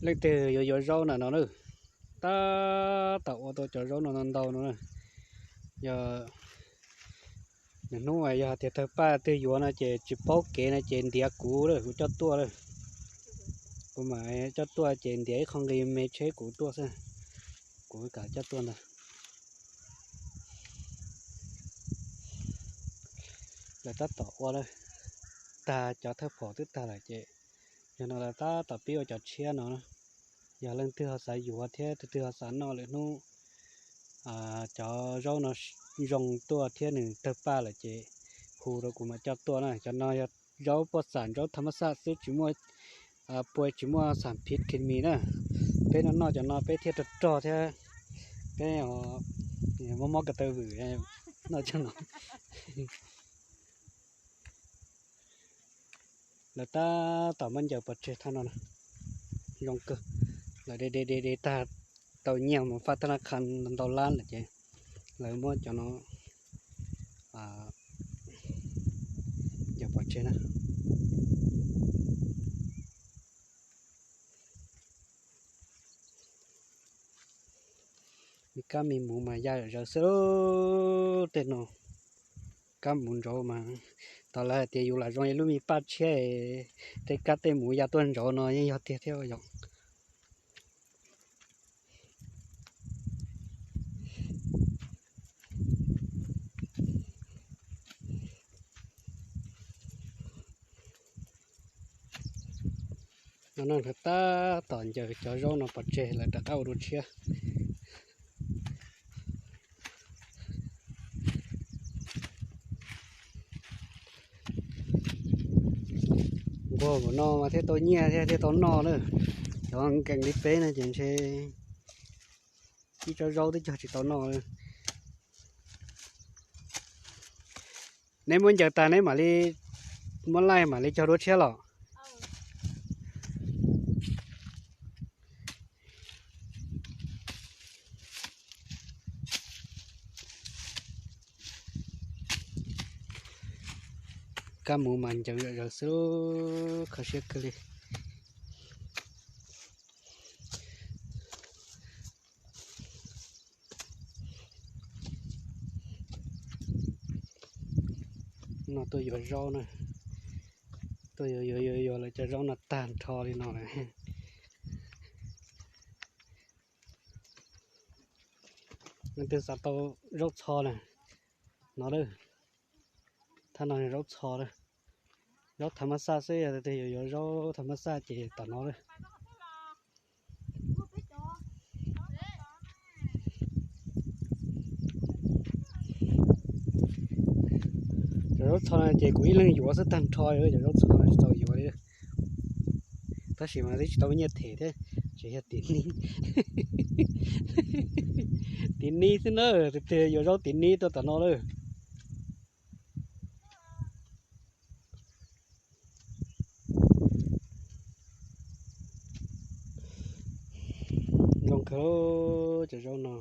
Leej twg yuav yuav zaub na no na, tab tom ua tau cov zaub no ntau ntau no na. Yog nws hnub yog tias tawg paj twg yuav no ces tsis paub kev no ces ntiav kuv lawm, kuv coj tuaj lawm. Kuv mam coj tuaj ces ntiav ib qho nqi me tsheb kuv tuaj xwb. Kuv kam coj tuaj ntag. Lawv tab tom ua lawm, tag cov thawj phom twb tag lawm ces yog no lawv tab tom pib ua cov tshiab no. Yog leej twg ho xav yuav thiab tus twg ho xav noj lwm hnub cov zaub no zoo tuaj thiab nws tawg paj lawm ces hu rau kuv mam coj tuaj na. Cov no yog zaub poj xam, zaub tham mas xaj xwb, tsis muaj pua, tsis muaj xam phiv kis mis na. Peb noj noj cov no peb thiaj rog rog thiab peb mob mob ko taw vwm noj cov no. Lawv tab tom muab ncaws pov tseg thaj no na, zoo kawg. Lawv de de de de tag, tau nyiaj mus faj thab nab qha ntau lab lawm ces lawv muab cov no ncaws pov tseg na. Me kab me muv mas ya zom zaws xwb tej no. Kab muv ntsauv mas, tas lawv hais tias yus lam zoo li lub me paj tshiab, tej kab tej muv ya tuaj ntsauv no yeej yog tiag thiab yom. No no lawv tab tom ncaws cov zaub no pov tseg lawv rov qab ua dua tshiab. Nquag npaum no mas thiaj tau nyiaj thiab thiaj tau noj na. Cov nkees li peb no ces ntshe ib tsob zaub twb cog tsis tau noj. Neb muab ncaws tag neb mam li muab laij mam li cog dua tshiab los. Kab mus mas ncaws zom zaws xwb, kho siab kawg li. No tuaj yuav zaub na, tuaj yuav yuav yuav yuav lawv cov zaub no tag nrho li no lawm. Leej twg xav tau zaub txho na, no lawm. Thaj no zaub txho lawm, zaub thav mab xaj xwb, yog leej twg yuav yuav zaub thav mab xaj ces tom no lawm. Cov zaub txho no ces kuv ib leeg yuav xwb tag nrho, cov zaub txho no tsis tau yuav li. Tab sis mas twb tsis tau nyiaj them thiab, tseem yog tim nib, tim nib xwb na, tiag tiag yuav zaub tim nib tuaj tom no lawm. Zoo kawg cov zaub no.